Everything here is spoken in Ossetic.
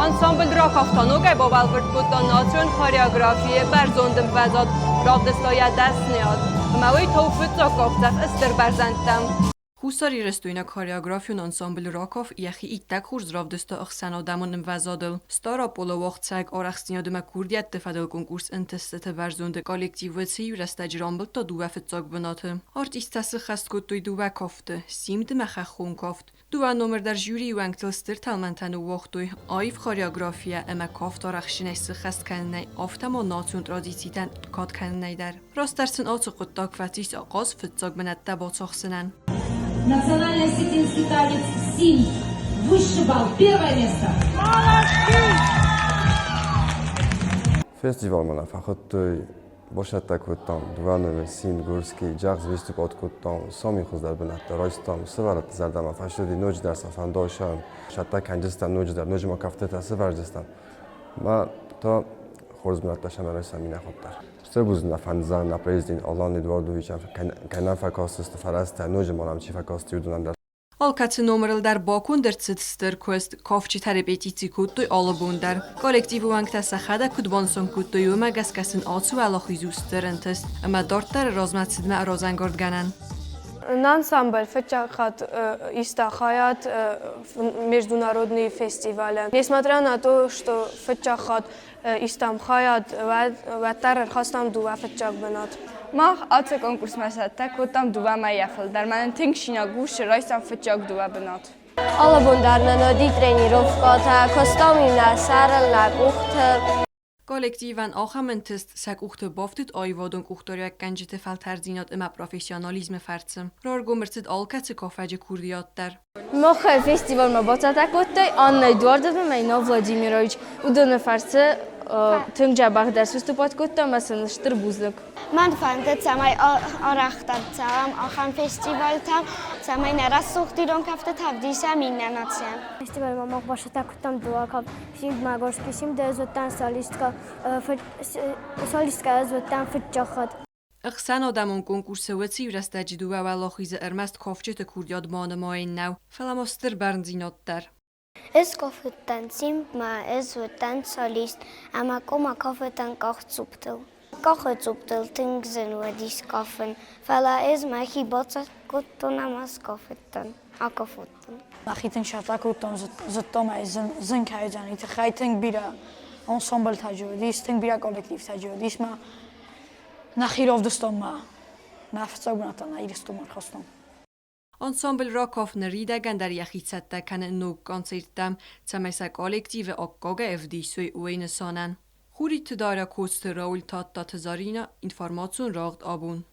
Ансамбль Раков та ногӕй бабӕлвырд кодта национ хореографийы бӕрзонд ӕмвӕзад, равдыста йӕ дӕсныйад. Ӕмӕ уый та у фыццаг къахдзӕф стыр бӕрзӕндтӕм. Хуссарирыстойнаг хореографион ансамбль Раков йӕхи иттӕг хорз равдыста ӕхсӕнадӕмон ӕмвӕзадыл. Стъараполы уагъдцӕуӕг арӕхстдзинад ӕмӕ курдиӕтты фӕдыл конкурс ӕнтыстыты бӕрзонд коллективы цы иу рӕстӕджы рамбылдта дыууӕ фыццаг бынаты. Артисттӕ сыххӕст кодтой дыууӕ кафты – симд ӕмӕ хӕххон кафт. Дыууӕ номыр дӕр жюрийы уӕнгтыл стыр тӕлмӕнтӕ ныууагътой аив хореографийӕ ӕмӕ кафт арӕхстджынӕй сыххӕст кӕнынӕй, афтӕ ма национ традицитӕн кад кӕнынӕй дӕр. Растдӕр сын ацы хъуыддаг фӕцис ахъаз фыццаг бынӕттӕ бацахсынӕн. Национальный осетинский танец «Симд». Высший балл. Первое место. Фестивалмӕ нӕ фӕхуыдтой, бацӕттӕ кодтам дыууӕ номер Сингурский, джаз выступать кодтам, сами хуыздӕр бынӕттӕ райстам, сывӕллӕтты зӕрдӕмӕ фӕцыди ноджыдӕр сӕ фӕндон сӕттӕ кӕнджыстӕм ноджыдӕр, ноджы ма кӕфтытӕ сывӕрдзыстӕм. Мӕ та хорз бынӕттӕ сӕм райсӕм иннӕ дӕр. Стыр бузныг нӕ фӕндзӕн нӕ президент Алан Эдуардовичӕн, кӕй нӕм фӕкастысты фӕрӕзтӕ, ноджы ма нӕм чи фӕкасти, уыдонӕн дӕр. Алкӕцы номырыл дӕр баконд ӕрцыд стыр куыст, кафджытӕ репетици кодтой алы бон дӕр. Коллективы уӕнгтӕ сӕхӕдӕг куыд банысан кодтой, уымӕ гӕсгӕ сын ацы уӕлахиз у стыр ӕнтыст ӕмӕ дарддӕры размӕцыдмӕ разӕнгардгӕнӕн. На ансамбль фыццаг хатт иста хайад международный фестивале. Несмотря на то, что фыццаг хатт истам хайад, уӕддӕр ӕрхастам дыууӕ фыццаг бынат. Мах ацы конкурсмӕ цӕттӕ кодтам дыууӕ мӕйӕ фылдӕр. Мӕнӕн тынг цинаг у, райстам фыццаг дыууӕ бынат. Алы бон дӕр нын уыди тренировкӕтӕ, куыстам-иу нӕ сӕрыл, нӕ къухты. Коллективӕн ахӕм ӕнтыст сӕ къухты бафтыд аивадон къухдариуӕггӕнджыты фӕлтӕрддзинад ӕмӕ профессионализмы фӕрцы. Раргом ӕрцыд алкӕцы кафӕджы курдиат дӕр. Мах фестивалмӕ бацӕттӕ кодтой Анна Эдуардовна ӕмӕ Инал Владимирович. Уыдоны фӕрцы тынг дзӕбӕхдӕр выступать кодтам ӕмӕ сын стыр бузныг. Мӕн фӕнды, цӕмӕй арӕхдӕр цӕуӕм ахӕм фестивалтӕм, цӕмӕй нӕ рӕсугъд ирон кӕфтытӕ ӕвдисӕм иннӕ нацийӕн. Фестивалмӕ мах бацӕттӕ кодтам дыууӕ кафт. Симд Магорский симд ӕз уыдтӕн солисткӕ, солисткӕ ӕз уыдтӕн фыццаг хатт. Ӕхсӕнадӕмон конкурсы уыцы рӕстӕджы дыууӕ уӕлахизы ӕрмӕст кафджыты курдиат банымайын нӕу, фӕлӕ ма стыр бӕрндзинад дӕр. Ӕз кафыдтӕн симдмӕ, ӕз уыдтӕн солист ӕмӕ къома кафыдтӕн къахдзуптыл. Къахыцъуптыл тынг зын уыдис кафын, фӕлӕ ӕз мӕхи бацӕттӕ кодтон ӕмӕ скафыдтӕн, акафыдтӕн. Мӕхи тынг сӕттӕ кодтон, зыдтон ӕй, зын кӕй уыдзӕн, уый тыххӕй тынг бирӕ ансамблтӕ уыдис, тынг бирӕ коллективтӕ уыдис мӕ нӕхи равдыстон мӕ мӕ фыццаг бынатӕн нӕ Ирыстонмӕ ӕрхастон. Ансамбль Раков ныридӕгӕн дӕр йӕхи цӕттӕ кӕны ног концерттӕм, цӕмӕй сӕ коллективы аккагӕй ӕвдисой уый нысанӕн. Хуриты Дарья Коцты Рауль Тадтаты Заринӕ, информацион рагъд абон.